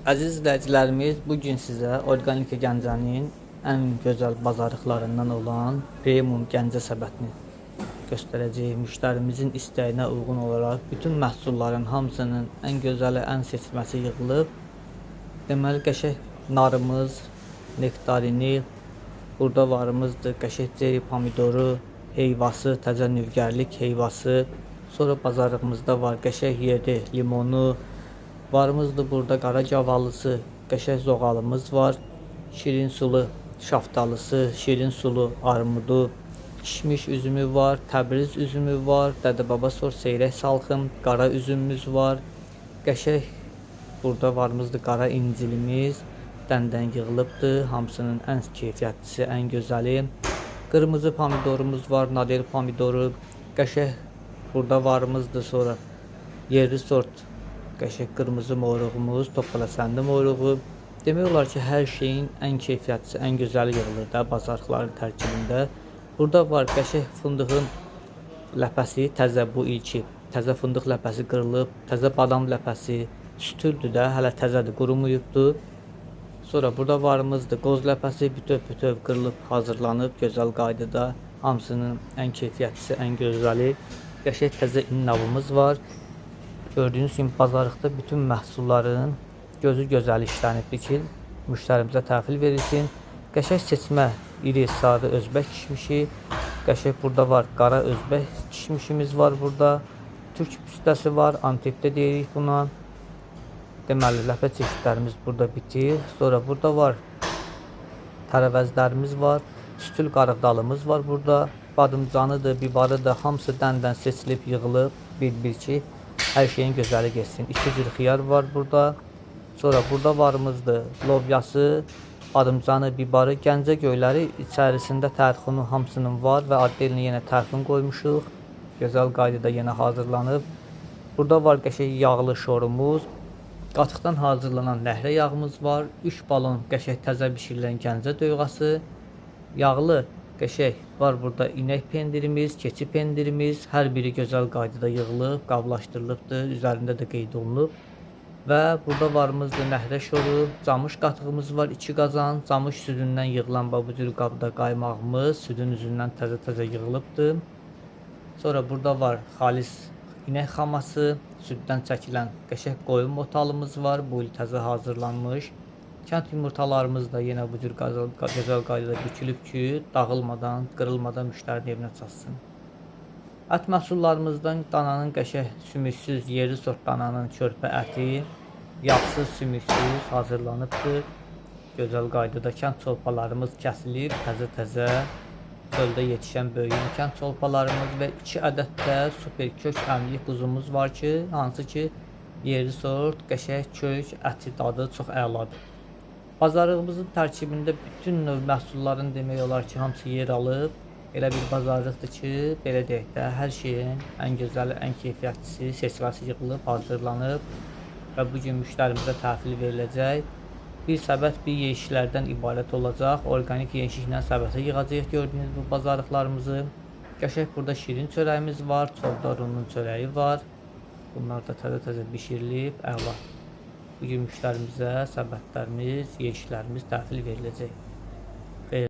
Əziz izləyicilərimiz, bu gün sizə Organika Gəncənin ən gözəl bazarlıqlarından olan Premium Gəncə səbətini göstərəcəyik. Müştərimizin istəyinə uyğun olaraq bütün məhsulların hamısının ən gözəli, ən seçməsi yığılıb. Deməli, qəşəng narımız, nektarini, burada varımızdır, qəşəng ceri pomidoru, heyvası, təzə növgərlik heyvası. Sonra bazarlığımızda var qəşəng yerli limonu, varımızdır burada qara gavalısı, qəşəng zoğalımız var, şirin sulu şaftalısı, şirin sulu armudu, kişmiş üzümü var, Təbriz üzümü var, Dədə-baba sort seyrək salxım, qara üzümümüz var. Qəşəng burada varımızdır qara incilimiz, dən-dən yığılıbdır. Hamısının ən keyfiyyətlisi, ən gözəli. Qırmızı pomidorumuz var, nadir pomidoru. Qəşəng burada varımızdır sonra yerli sort qəşəng qırmızı moruğumuz, toppalasəndi moruğu. Demək olar ki, hər şeyin ən keyfiyyətlisi, ən gözəli yığılır da bazarlıqların tərkibində. Burada var qəşəng fındığın ləpəsi, təzə bu ilki. Təzə fındıq ləpəsi qırılıb, təzə badam ləpəsi, sütüldür də, hələ təzədir, qurumayıbdır. Sonra burada varımızdır qoz ləpəsi, bütöv-bütöv qırılıb, hazırlanıb gözəl qaydada. Hamısının ən keyfiyyətlisi, ən gözəli. Qəşəng təzə innabımız var. Gördüyünüz kimi bazarlıqda bütün məhsulların gözü gözəli işlənibdir ki, müştərimizə təhvil verilsin. Qəşəng seçmə iri sarı özbək kişmişi. Qəşəng burada var qara özbək kişmişimiz var burada. Türk püstəsi var, Antepdə deyirik buna. Deməli, ləpə çeşidlərimiz burada bitir. Sonra burada var tərəvəzlərimiz var, sütül qarıqdalımız var burada. Badımcanıdır, bibarıdır, hamısı dən-dən seçilib, yığılıb bir-bir ki, hər şeyin gözəli getsin. İki cür xiyar var burada. Sonra burada varımızdır lobyası, badımcanı, bibarı, Gəncə göyləri içərisində tərxunu hamısının var və addelini yenə tərxun qoymuşuq. Gözəl qaydada yenə hazırlanıb. Burada var qəşəng yağlı şorumuz. Qatıqdan hazırlanan nəhrə yağımız var. 3 balon qəşəng təzə bişirilən Gəncə döyğası. Yağlı qəşəng var burada inək pendirimiz, keçi pendirimiz. Hər biri gözəl qaydada yığılıb, qablaşdırılıbdır. Üzərində də qeyd olunub. Və burada varımızdır nəhrə şoru, camış qatığımız var, 2 qazan, camış südündən yığılan bax bu cür qabda qaymağımız südün üzündən təzə-təzə yığılıbdır. Sonra burada var xalis inək xaması, süddən çəkilən qəşəng qoyun motalımız var. Bu il təzə hazırlanmış. Kənd yumurtalarımız da yenə bu cür gözəl qaydada bükülüb ki, dağılmadan, qırılmadan müştərinin evinə çatsın. Ət məhsullarımızdan dananın qəşəng sümüksüz yerli sort dananın körpə əti, yağsız, sümüksüz hazırlanıbdır. Gözəl qaydada kənd çolpalarımız kəsilib, təzə-təzə çöldə yetişən böyüyən kənd çolpalarımız və 2 ədəd də super kök əmlik quzumuz var ki, hansı ki yerli sort, qəşəng kök, əti, dadı çox əladır. Bazarlığımızın tərkibində bütün növ məhsulların demək olar ki, hamısı yer alıb. Elə bir bazarlıqdır ki, belə deyək də, hər şeyin ən gözəli, ən keyfiyyətlisi, seçməsi yığılıb, hazırlanıb və bu gün müştərimizə təhvil veriləcək. Bir səbət bir yeşiklərdən ibarət olacaq. Orqanik yeşiklə səbətə yığacağıq gördüyünüz bu bazarlıqlarımızı. Qəşəng burada şirin çörəyimiz var, çovdar unun çörəyi var. Bunlar da təzə-təzə bişirilib, əla. Bu gün müştərimizə səbətlərimiz, yeşiklərimiz təhvil veriləcək.